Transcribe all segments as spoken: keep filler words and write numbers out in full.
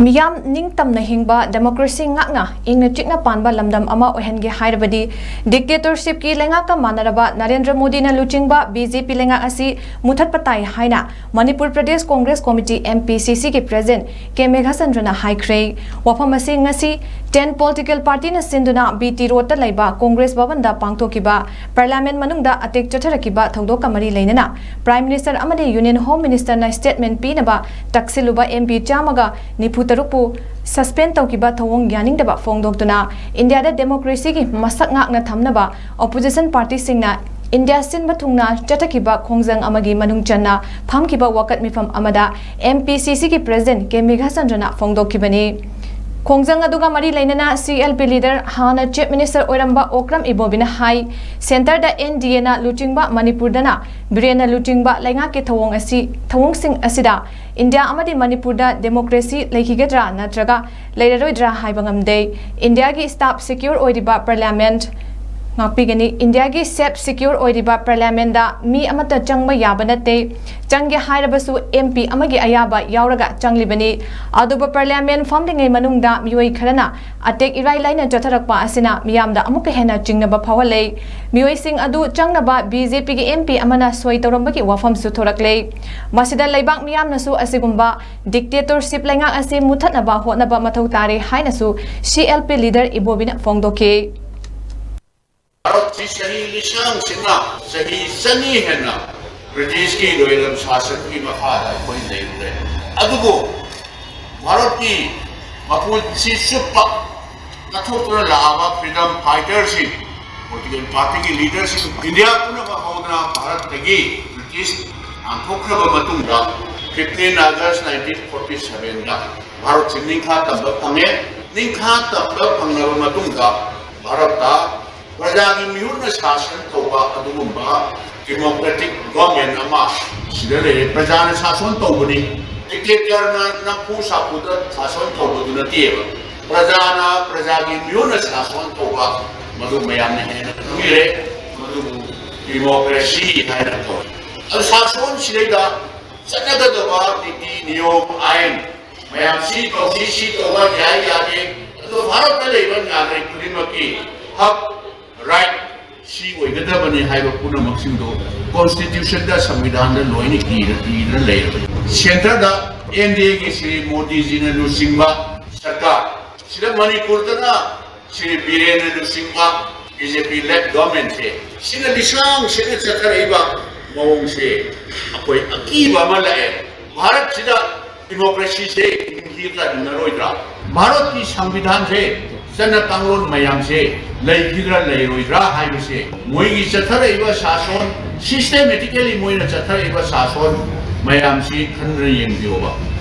ꯃꯤꯌꯥꯝ ꯅꯤꯡꯇꯝꯅ ꯍꯤꯡꯕ, democracy ꯉꯥꯛꯅ ꯏꯪꯅ ꯆꯤꯛꯅ ꯄꯥꯟꯕ ꯂꯝꯗꯝ ꯑꯃ ꯑꯣꯏꯍꯟꯒꯦ ꯍꯥꯏꯔꯕꯗꯤ dictatorshipꯀꯤ ꯂꯩꯉꯥꯛꯀ ꯃꯥꯟꯅꯔꯕ ꯅꯔꯦꯟꯗ꯭ꯔ ꯃꯣꯗꯤꯅ ꯂꯨꯆꯤꯡꯕ BJP ꯂꯩꯉꯥꯛ ꯑꯁꯤ ꯃꯨꯊꯠꯄ ꯇꯥꯏ ꯍꯥꯏꯅ ꯃꯅꯤꯄꯨꯔ ꯄ꯭ꯔꯗꯦꯁ ꯀꯣꯡꯒ꯭ꯔꯦꯁ ꯀꯣꯃꯤꯇꯤ, MPCCꯒꯤ president ꯀꯦ ꯃꯦꯘꯆꯟꯗ꯭ꯔꯅ ꯍꯥꯏꯈ꯭ꯔꯦ꯫ ꯋꯥꯐꯝ ꯑꯁꯤ ꯉꯁꯤ ten political partyꯅ ꯁꯤꯟꯗꯨꯅ BT roadꯇ ꯂꯩꯕ ꯀꯣꯡꯒ꯭ꯔꯦꯁ ꯚꯕꯟꯗ ꯄꯥꯡꯊꯣꯛꯈꯤꯕ parliament ꯃꯅꯨꯡꯗ attack ꯆꯠꯊꯔꯛꯈꯤꯕ ꯊꯧꯗꯣꯛꯀ ꯃꯔꯤ ꯂꯩꯅꯅ Prime Minister ꯑꯃꯗꯤ Union Home Ministerꯅ statement ꯄꯤꯅꯕ ꯇꯛꯁꯤꯜꯂꯨꯕ MP ꯆꯥꯝꯃꯒ ꯅꯤꯐꯨ ꯇꯔꯨꯛꯄꯨ suspend ꯇꯧꯈꯤꯕ ꯊꯧꯑꯣꯡ ꯌꯥꯅꯤꯡꯗꯕ ꯐꯣꯡꯗꯣꯛꯇꯨꯅ ꯏꯟꯗꯤꯌꯥꯗ democracyꯒꯤ ꯃꯁꯛ ꯉꯥꯛꯅ ꯊꯝꯅꯕ opposition partyꯁꯤꯡꯅ ꯏꯟꯗꯤꯌꯥ ꯁꯤꯟꯕ ꯊꯨꯡꯅ ꯆꯠꯊꯈꯤꯕ ꯈꯣꯡꯖꯪ ꯑꯃꯒꯤ ꯃꯅꯨꯡ ꯆꯟꯅ ꯐꯝꯈꯤꯕ ꯋꯥꯀꯠ ꯃꯤꯐꯝ ꯑꯃꯗ MPCCꯒꯤ president ꯀꯦ ꯃꯦꯘꯆꯟꯗ꯭ꯔꯅ ꯐꯣꯡꯗꯣꯛꯈꯤꯕꯅꯤ꯫ ꯈꯣꯡꯖꯪ ꯑꯗꯨꯒ ꯃꯔꯤ ꯂꯩꯅꯅ CLP leader, ꯍꯥꯟꯅ chief minister ꯑꯣꯏꯔꯝꯕ ꯑꯣꯀ꯭ꯔꯝ ꯏꯕꯣꯕꯤꯅ ꯍꯥꯏ, centreꯗ NDAꯅ ꯂꯨꯆꯤꯡꯕ ꯃꯅꯤꯄꯨꯔꯗꯅ ꯕꯤꯔꯦꯟꯅ ꯂꯨꯆꯤꯡꯕ ꯂꯩꯉꯥꯛꯀꯤ ꯊꯧꯑꯣꯡ ꯑꯁꯤ, ꯊꯧꯑꯣꯡꯁꯤꯡ ꯑꯁꯤꯗ ꯏꯟꯗꯤꯌꯥ ꯑꯃꯗꯤ ꯃꯅꯤꯄꯨꯔꯗ democracy ꯂꯩꯈꯤꯒꯗ꯭ꯔꯥ ꯅꯠꯇ꯭ꯔꯒ ꯂꯩꯔꯔꯣꯏꯗ꯭ꯔꯥ ꯍꯥꯏꯕ ꯉꯝꯗꯦ꯫ ꯏꯟꯗꯤꯌꯥꯒꯤ staff secure ꯑꯣꯏꯔꯤꯕ parliament ꯉꯥꯛꯄꯤꯒꯅꯤ꯫ ꯏꯟꯗꯤꯌꯥꯒꯤ safe secure ꯑꯣꯏꯔꯤꯕ parliamentꯗ ꯃꯤ ꯑꯃꯠꯇ ꯆꯪꯕ ꯌꯥꯕ ꯅꯠꯇꯦ꯫ ꯆꯪꯒꯦ ꯍꯥꯏꯔꯕꯁꯨ MP ꯑꯃꯒꯤ ꯑꯌꯥꯕ ꯌꯥꯎꯔꯒ ꯆꯪꯂꯤꯕꯅꯤ꯫ ꯑꯗꯨꯕꯨ parliament ꯐꯝꯂꯤꯉꯩ ꯃꯅꯨꯡꯗ ꯃꯤꯑꯣꯏ ꯈꯔꯅ attack ꯏꯔꯥꯏ ꯂꯥꯏꯅ ꯆꯠꯊꯔꯛꯄ ꯑꯁꯤꯅ ꯃꯤꯌꯥꯝꯗ ꯑꯃꯨꯛꯀ ꯍꯦꯟꯅ ꯆꯤꯡꯅꯕ ꯐꯥꯎꯍꯜꯂꯦ꯫ ꯃꯤꯑꯣꯏꯁꯤꯡ ꯑꯗꯨ ꯆꯪꯅꯕ BJPꯒꯤ MP ꯑꯃꯅ ꯁꯣꯏ ꯇꯧꯔꯝꯕꯒꯤ ꯋꯥꯐꯝꯁꯨ ꯊꯣꯔꯛꯂꯦ꯫ ꯃꯁꯤꯗ ꯂꯩꯕꯥꯛ ꯃꯤꯌꯥꯝꯅꯁꯨ ꯑꯁꯤꯒꯨꯝꯕ dictatorship ꯂꯩꯉꯥꯛ ꯑꯁꯤ ꯃꯨꯊꯠꯅꯕ ꯍꯣꯠꯅꯕ ꯃꯊꯧ ꯇꯥꯔꯦ ꯍꯥꯏꯅꯁꯨ CLP leader ꯏꯕꯣꯕꯤꯅ ꯐꯣꯡꯗꯣꯛꯈꯤ꯫ ꯚꯥꯔꯠꯁꯤ ꯆꯍꯤ ꯂꯤꯁꯥꯡ ꯁꯤꯠꯅ, ꯆꯍꯤ ꯆꯅꯤ ꯍꯦꯟꯅ ꯕ꯭ꯔꯤꯇꯤꯁꯀꯤ ꯂꯣꯏꯂꯝ ꯁꯥꯁꯟꯒꯤ ꯃꯈꯥꯗ ꯑꯩꯈꯣꯏ ꯂꯩꯔꯨꯔꯦ꯫ ꯑꯗꯨꯕꯨ ꯚꯥꯔꯠꯀꯤ ꯃꯄꯨꯟꯁꯤ ꯆꯨꯞꯄ ꯀꯠꯊꯣꯛꯇꯨꯅ ꯂꯥꯛꯂꯕ freedom fighterꯁꯤꯡ, political partyꯒꯤ leaderꯁꯤꯡ, ꯏꯟꯗꯤꯌꯥ ꯄꯨꯝꯅꯃꯛ ꯍꯧꯗꯨꯅ ꯚꯥꯔꯠꯇꯒꯤ ꯕ꯭ꯔꯤꯇꯤꯁ ꯅꯥꯟꯊꯣꯛꯈ꯭ꯔꯕ ꯃꯇꯨꯡꯗ, fifteen August nineteen forty sevenꯗ ꯚꯥꯔꯠꯁꯤ ꯅꯤꯡꯈꯥ ꯇꯝꯕ ꯐꯪꯉꯦ꯫ ꯅꯤꯡꯈꯥ ꯇꯝꯕ ꯐꯪꯂꯕ ꯃꯇꯨꯡꯗ ꯚꯥꯔꯠꯇ ꯄ꯭ꯔꯖꯥꯒꯤ ꯃꯤꯍꯨꯠꯅ ꯁꯥꯁꯟ ꯇꯧꯕ ꯑꯗꯨꯒꯨꯝꯕ democratic government ꯑꯃ ꯁꯤꯗ ꯂꯩꯔꯦ꯫ ꯄ꯭ꯔꯖꯥꯅ ꯁꯥꯁꯟ ꯇꯧꯕꯅꯤ꯫ Dictatorꯅ ꯅꯝꯐꯨ ꯁꯥꯐꯨꯗ ꯁꯥꯁꯟ ꯇꯧꯕꯗꯨ ꯅꯠꯇꯦꯕ꯫ ꯄ꯭ꯔꯖꯥꯅ, ꯄ꯭ꯔꯖꯥꯒꯤ ꯃꯤꯍꯨꯠꯅ ꯁꯥꯁꯟ ꯇꯧꯕ, ꯃꯗꯨ ꯃꯌꯥꯝꯅ ꯍꯦꯟꯅ ꯈꯪꯕꯤꯔꯦ꯫ ꯃꯗꯨꯕꯨ democracy ꯍꯥꯏꯅ ꯀꯧꯏ꯫ ꯑꯗꯨ ꯁꯥꯁꯟꯁꯤꯗꯩꯗ ꯆꯠꯅꯒꯗꯕ ꯅꯤꯇꯤ ꯅꯤꯌꯣꯝ, ꯑꯥꯏꯟ, ꯃꯌꯥꯝ ꯁꯤ ꯇꯧꯁꯤ, ꯁꯤ ꯇꯧꯕ ꯌꯥꯏ ꯌꯥꯗꯦ, ꯑꯗꯣ ꯚꯥꯔꯠꯇ ꯂꯩꯕ ꯅꯥꯒꯔꯤꯛ ꯈꯨꯗꯤꯡꯃꯛꯀꯤ ꯍꯛ, ꯔꯥꯏꯠ, ꯁꯤ ꯑꯣꯏꯒꯗꯕꯅꯤ ꯍꯥꯏꯕ ꯄꯨꯝꯅꯃꯛꯁꯤꯡꯗꯣ ꯀꯣꯟꯁꯇꯤꯇ꯭ꯌꯨꯁꯟꯗ, ꯁꯪꯕꯤꯙꯥꯟꯗ ꯂꯣꯏꯅ ꯏꯔ-, ꯏꯗꯨꯅ ꯂꯩꯔꯕꯅꯤ꯫ ꯁꯦꯟꯇꯔꯗ ꯑꯦꯟ ꯗꯤ ꯑꯦꯒꯤ ꯁ꯭ꯔꯤ ꯃꯣꯗꯤꯖꯤꯅ ꯂꯨꯆꯤꯡꯕ ꯁꯔꯀꯥꯔ, ꯁꯤꯗ ꯃꯅꯤꯄꯨꯔꯗꯅ ꯁ꯭ꯔꯤ ꯕꯤꯔꯦꯟꯅ ꯂꯨꯆꯤꯡꯕ ꯕꯤ ꯖꯦ ꯄꯤ ꯂꯦꯗ ꯒꯚꯔꯟꯃꯦꯟꯁꯦ, ꯁꯤꯅ ꯂꯤꯁꯥꯡ ꯁꯤꯠꯅ ꯆꯠꯊꯔꯛꯏꯕ ꯃꯑꯣꯡꯁꯦ ꯑꯩꯈꯣꯏ ꯑꯀꯤꯕ ꯑꯃ ꯂꯥꯛꯑꯦ꯫ ꯚꯥꯔꯠꯁꯤꯗ ꯗꯤꯃꯣꯀ꯭ꯔꯦꯁꯤꯁꯦ ꯍꯤꯡꯈꯤꯗ꯭ꯔꯥ ꯍꯤꯡꯉꯔꯣꯏꯗ꯭ꯔꯥ, ꯚꯥꯔꯠꯀꯤ ꯁꯪꯕꯤꯙꯥꯟꯁꯦ, ꯆꯠꯅ ꯀꯥꯡꯂꯣꯟ ꯃꯌꯥꯝꯁꯦ ꯂꯩꯈꯤꯗ꯭ꯔꯥ ꯂꯩꯔꯣꯏꯗ꯭ꯔꯥ ꯍꯥꯏꯕꯁꯦ, ꯃꯣꯏꯒꯤ ꯆꯠꯊꯔꯛꯏꯕ ꯁꯥꯁꯣꯟ, ꯁꯤꯁꯇꯦꯃꯦꯇꯤꯀꯦꯂꯤ ꯃꯣꯏꯅ ꯆꯠꯊꯔꯛꯏꯕ ꯁꯥꯁꯣꯟ ꯃꯌꯥꯝꯁꯤ ꯈꯟꯗꯨꯅ ꯌꯦꯡꯕꯤꯌꯣꯕ꯫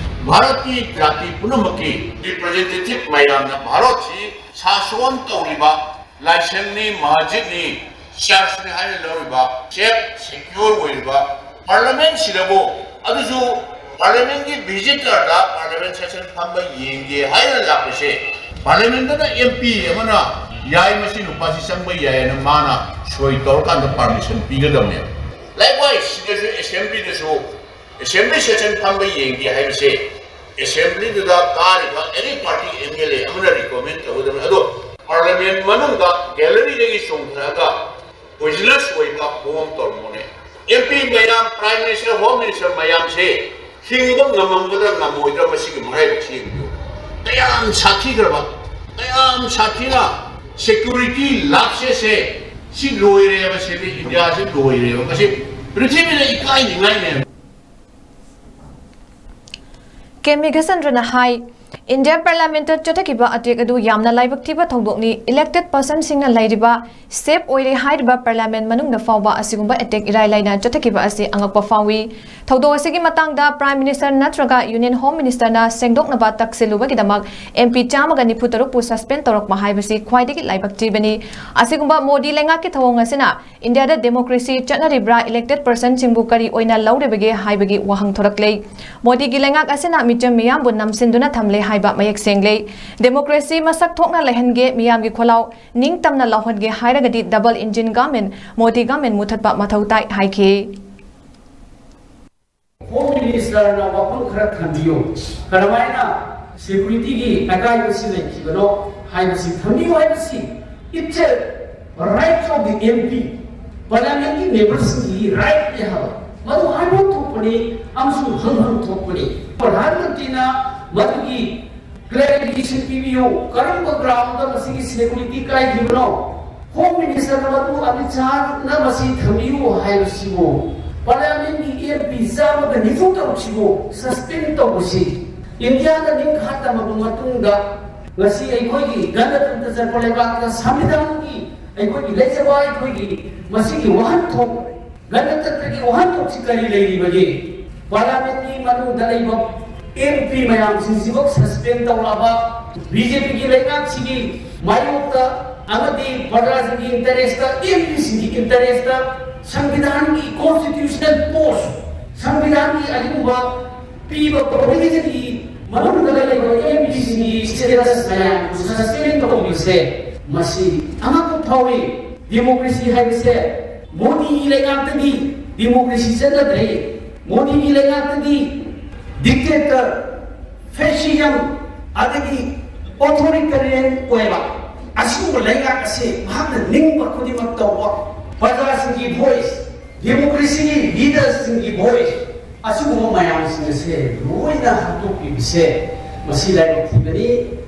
ꯚꯥꯔꯠꯀꯤ ꯖꯥꯇꯤ ꯄꯨꯝꯅꯃꯛꯀꯤ ꯔꯤꯄ꯭ꯔꯖꯦꯟꯇꯦꯇꯤꯚ ꯃꯌꯥꯝꯅ ꯚꯥꯔꯠꯁꯤ ꯁꯥꯁꯣꯟ ꯇꯧꯔꯤꯕ ꯂꯥꯏꯁꯪꯅꯤ, ꯃꯁꯖꯤꯗꯅꯤ, ꯆꯔꯆꯅꯤ ꯍꯥꯏꯅ ꯂꯧꯔꯤꯕ, ꯁꯦꯐ ꯁꯦꯀ꯭ꯌꯣꯔ ꯑꯣꯏꯔꯤꯕ ꯄꯥꯔꯂꯤꯌꯥꯃꯦꯟꯁꯤꯗꯕꯨ, ꯑꯗꯨꯁꯨ ꯄꯥꯔꯂꯤꯌꯥꯃꯦꯟꯒꯤ ꯚꯤꯖꯤꯇꯔꯗ ꯄꯥꯔꯂꯤꯌꯥꯃꯦꯟ ꯁꯦꯁꯟ ꯐꯝꯕ ꯌꯦꯡꯒꯦ ꯍꯥꯏꯅ ꯂꯥꯛꯄꯁꯦ, ꯄꯥꯔꯂꯤꯌꯥꯃꯦꯟꯗꯅ ꯑꯦꯝ ꯄꯤ ꯑꯃꯅ ꯌꯥꯏ, ꯃꯁꯤ ꯅꯨꯄꯥꯁꯤ ꯆꯪꯕ ꯌꯥꯏ ꯍꯥꯏꯅ ꯃꯥꯅ ꯁꯣꯏ ꯇꯧꯔꯀꯥꯟꯗ ꯄꯥꯔꯃꯤꯁꯟ ꯄꯤꯒꯗꯕꯅꯦꯕ꯫ ꯂꯥꯏꯛꯋꯥꯏꯁ ꯁꯤꯗꯁꯨ, ꯑꯦꯁꯦꯝꯕ꯭ꯂꯤꯗꯁꯨ ꯑꯦꯁꯦꯝꯕ꯭ꯂꯤ ꯁꯦꯁꯟ ꯐꯝꯕ ꯌꯦꯡꯒꯦ ꯍꯥꯏꯕꯁꯦ ꯑꯦꯁꯦꯝꯕ꯭ꯂꯤꯗꯨꯗ ꯀꯥꯔꯤꯕ ꯑꯦꯅꯤ ꯄꯥꯔꯇꯤ ꯑꯦꯝ ꯑꯦꯜ ꯑꯦ ꯑꯃꯅ ꯔꯤꯀꯣꯃꯦꯟ ꯇꯧꯒꯗꯕꯅꯤ꯫ ꯑꯗꯣ ꯄꯥꯔꯂꯤꯌꯥꯃꯦꯟ ꯃꯅꯨꯡꯗ ꯒꯦꯂꯔꯤꯗꯒꯤ ꯆꯣꯡꯊꯔꯛꯑꯒ ꯄꯣꯏꯖꯅꯁ ꯑꯣꯏꯕ ꯕꯣꯝ ꯇꯧꯔꯝꯕꯅꯦ꯫ ꯑꯦꯝ ꯄꯤ ꯃꯌꯥꯝ, ꯄ꯭ꯔꯥꯏꯝ ꯃꯤꯅꯤꯁꯇꯔ, ꯍꯣꯝ ꯃꯤꯅꯤꯁꯇꯔ ꯃꯌꯥꯝꯁꯦ ꯍꯤꯡꯕ ꯉꯝꯃꯝꯒꯗ꯭ꯔꯥ ꯉꯝꯃꯣꯏꯗ꯭ꯔꯥ ꯃꯁꯤꯒꯤ ꯃꯔꯥꯏꯕꯛꯁꯤ ꯌꯦꯡꯕꯤꯌꯨ꯫ ꯀꯌꯥꯝ ꯁꯥꯊꯤꯈ꯭ꯔꯕ, ꯀꯌꯥꯝ ꯁꯥꯊꯤꯅ ꯁꯦꯀ꯭ꯌꯨꯔꯤꯇꯤ ꯂꯥꯞꯁꯦꯁꯦ ꯁꯤ ꯂꯣꯏꯔꯦꯕ, ꯁꯤꯗꯤ ꯏꯟꯗꯤꯌꯥꯁꯤ ꯂꯣꯏꯔꯦꯕ꯫ ꯃꯁꯤ ꯄ꯭ꯔꯤꯊꯤꯕꯤꯗ ꯏꯀꯥꯏꯅꯤꯡꯉꯥꯏꯅꯦꯕ꯫ ꯀꯦ ꯃꯦꯘꯆꯟꯗ꯭ꯔꯅ ꯍꯥꯏ, ꯏꯟꯗꯤꯌꯥ ꯄꯥꯔꯂꯤꯌꯥꯃꯦꯟꯠꯇ ꯆꯠꯊꯈꯤꯕ ꯑꯦꯇꯦꯛ ꯑꯗꯨ ꯌꯥꯝꯅ ꯂꯥꯏꯕꯛ ꯊꯤꯕ ꯊꯧꯗꯣꯛꯅꯤ꯫ ꯏꯂꯦꯛꯇꯦꯗ ꯄꯔꯁꯟꯁꯤꯡꯅ ꯂꯩꯔꯤꯕ, ꯁꯦꯐ ꯑꯣꯏꯔꯦ ꯍꯥꯏꯔꯤꯕ ꯄꯥꯔꯂꯤꯌꯥꯃꯦꯟꯠ ꯃꯅꯨꯡꯗ ꯐꯥꯎꯕ ꯑꯁꯤꯒꯨꯝꯕ ꯑꯦꯇꯦꯛ ꯏꯔꯥꯏ ꯂꯥꯏꯅ ꯆꯠꯊꯈꯤꯕ ꯑꯁꯤ ꯑꯉꯛꯄ ꯐꯥꯎꯏ꯫ ꯊꯧꯗꯣꯛ ꯑꯁꯤꯒꯤ ꯃꯇꯥꯡꯗ ꯄ꯭ꯔꯥꯏꯝ ꯃꯤꯅꯤꯁꯇꯔ ꯅꯠꯇ꯭ꯔꯒ ꯌꯨꯅꯤꯌꯟ ꯍꯣꯝ ꯃꯤꯅꯤꯁꯇꯔꯅ ꯁꯦꯡꯗꯣꯛꯅꯕ ꯇꯛꯁꯤꯜꯂꯨꯕꯒꯤꯗꯃꯛ ꯑꯦꯝ ꯄꯤ ꯆꯥꯝꯃꯒ ꯅꯤꯐꯨ ꯇꯔꯨꯛꯄꯨ ꯁꯁꯄꯦꯟ ꯇꯧꯔꯛꯄ ꯍꯥꯏꯕꯁꯤ ꯈ꯭ꯋꯥꯏꯗꯒꯤ ꯂꯥꯏꯕꯛ ꯊꯤꯕꯅꯤ꯫ ꯑꯁꯤꯒꯨꯝꯕ ꯃꯣꯗꯤ ꯂꯩꯉꯥꯛꯀꯤ ꯊꯧꯑꯣꯡ ꯑꯁꯤꯅ ꯏꯟꯗꯤꯌꯥꯗ ꯗꯦꯃꯣꯀ꯭ꯔꯦꯁꯤ ꯆꯠꯅꯔꯤꯕ꯭ꯔꯥ, ꯏꯂꯦꯛꯇꯦꯗ ꯄꯔꯁꯟꯁꯤꯡꯕꯨ ꯀꯔꯤ ꯑꯣꯏꯅ ꯂꯧꯔꯤꯕꯒꯦ ꯍꯥꯏꯕꯒꯤ ꯋꯥꯍꯪ ꯊꯣꯔꯛꯂꯦ꯫ ꯃꯣꯗꯤꯒꯤ ꯂꯩꯉꯥꯛ ꯑꯁꯤꯅ ꯃꯤꯆꯝ ꯃꯤꯌꯥꯝꯕꯨ ꯅꯝꯁꯤꯟꯗꯨꯅ ꯊꯝꯂꯦ ꯍꯥꯏꯕ ꯃꯌꯦꯛ ꯁꯦꯡꯂꯦ꯫ ꯗꯦꯃꯣꯀ꯭ꯔꯦꯁꯤ ꯃꯁꯛ ꯊꯣꯛꯅ ꯂꯩꯍꯟꯒꯦ, ꯃꯤꯌꯥꯝꯒꯤ ꯈꯣꯜꯂꯥꯎ ꯅꯤꯡꯇꯝꯅ ꯂꯥꯎꯍꯟꯒꯦ ꯍꯥꯏꯔꯒꯗꯤ double engine government, Modi government ꯃꯨꯊꯠꯄ ꯃꯊꯧ ꯇꯥꯏ ꯍꯥꯏꯈꯤ꯫ Home Ministerꯅ ꯋꯥꯐꯝ ꯈꯔ ꯊꯝꯕꯤꯌꯨ, ꯀꯔꯝꯍꯥꯏꯅ securityꯒꯤ ꯑꯀꯥꯏꯕꯁꯤ ꯂꯩꯈꯤꯕꯅꯣ ꯍꯥꯏꯕꯁꯤ ꯊꯝꯕꯤꯌꯨ ꯍꯥꯏꯕꯁꯤ, it's a right of the MP, Parliamentꯀꯤ memberꯁꯤꯡꯒꯤ rightꯅꯤ ꯍꯥꯏꯕ, ꯃꯗꯨ ꯍꯥꯏꯐꯝ ꯊꯣꯛꯄꯅꯤ ꯑꯃꯁꯨꯡ ꯍꯪꯐꯝ ꯊꯣꯛꯄꯅꯤ꯫ ꯄ꯭ꯔꯙꯥꯟ ꯃꯟꯇ꯭ꯔꯤꯅ ꯃꯗꯨꯒꯤ clarification ꯄꯤꯕꯤꯌꯨ, ꯀꯔꯝꯕ groundꯗ ꯃꯁꯤꯒꯤ security ꯀꯥꯏꯈꯤꯕꯅꯣ? Home Ministerꯅ ꯃꯗꯨ ꯑꯃꯤꯠ ꯁꯥꯍꯅ ꯃꯁꯤ ꯊꯝꯕꯤꯌꯨ ꯍꯥꯏꯕꯁꯤꯕꯨ Parliamentꯀꯤ MP ꯆꯥꯝꯃꯒ ꯅꯤꯐꯨ ꯇꯔꯨꯛꯁꯤꯕꯨ suspend ꯇꯧꯕꯁꯤ, ꯏꯟꯗꯤꯌꯥꯗ ꯅꯤꯡꯈꯥ ꯇꯝꯃꯕ ꯃꯇꯨꯡꯗ ꯉꯁꯤ ꯑꯩꯈꯣꯏꯒꯤ ꯒꯅꯇꯟꯇ꯭ꯔ ꯆꯠꯄ ꯂꯩꯕꯥꯛꯇ ꯁꯪꯕꯤꯙꯥꯟꯒꯤ ꯑꯩꯈꯣꯏꯒꯤ ꯂꯩꯖꯕ ꯑꯩꯈꯣꯏꯒꯤ ꯃꯁꯤꯒꯤ ꯋꯥꯍꯟꯊꯣꯛ, ꯒꯅꯇꯟꯇ꯭ꯔꯒꯤ ꯋꯥꯍꯟꯊꯣꯛꯁꯤ ꯀꯔꯤ ꯂꯩꯔꯤꯕꯒꯦ? Parliamentꯀꯤ ꯃꯅꯨꯡꯗ ꯂꯩꯕ MP ꯃꯌꯥꯝꯁꯤꯡꯁꯤꯕꯨ suspend ꯇꯧꯔꯛꯑꯕ, BJPꯒꯤ ꯂꯩꯉꯥꯛꯁꯤꯒꯤ ꯃꯥꯌꯣꯛꯇ ꯑꯃꯗꯤ ꯄ꯭ꯔꯖꯥꯁꯤꯡꯒꯤ interestꯇ, MPꯁꯤꯡꯒꯤ interestꯇ, ꯁꯪꯕꯤꯙꯥꯟꯒꯤ constitutional post, ꯁꯪꯕꯤꯙꯥꯟꯒꯤ ꯑꯗꯨꯒꯨꯝꯕ ꯄꯤꯕ provisionꯒꯤ ꯃꯅꯨꯡꯗ ꯂꯩꯕ MPꯁꯤꯡꯒꯤ status ꯃꯌꯥꯝ suspend ꯇꯧꯕꯁꯦ, ꯃꯁꯤ ꯑꯉꯛꯄ ꯐꯥꯎꯏ꯫ Democracy ꯍꯥꯏꯕꯁꯦ ꯃꯣꯗꯤꯒꯤ ꯂꯩꯉꯥꯛꯇꯗꯤ democracy ꯆꯠꯅꯗ꯭ꯔꯦ꯫ ꯃꯣꯗꯤꯒꯤ ꯂꯩꯉꯥꯛꯇꯗꯤ dictator, fascism, ꯑꯗꯒꯤ authoritarian ꯑꯣꯏꯕ ꯑꯁꯤꯒꯨꯝꯕ ꯂꯩꯉꯥꯛ ꯑꯁꯤ ꯃꯍꯥꯛꯅ ꯅꯤꯡꯕ ꯈꯨꯗꯤꯡꯃꯛ ꯇꯧꯕ, ꯄ꯭ꯔꯖꯥꯁꯤꯡꯒꯤ voice, democracyꯒꯤ leaderꯁꯤꯡꯒꯤ voice, ꯑꯁꯤꯒꯨꯝꯕ ꯃꯌꯥꯝꯁꯤꯡ ꯑꯁꯦ ꯂꯣꯏꯅ ꯍꯥꯠꯇꯣꯛꯄꯤꯕꯁꯦ ꯃꯁꯤ ꯂꯥꯏꯕꯛ ꯊꯤꯕꯅꯤ꯫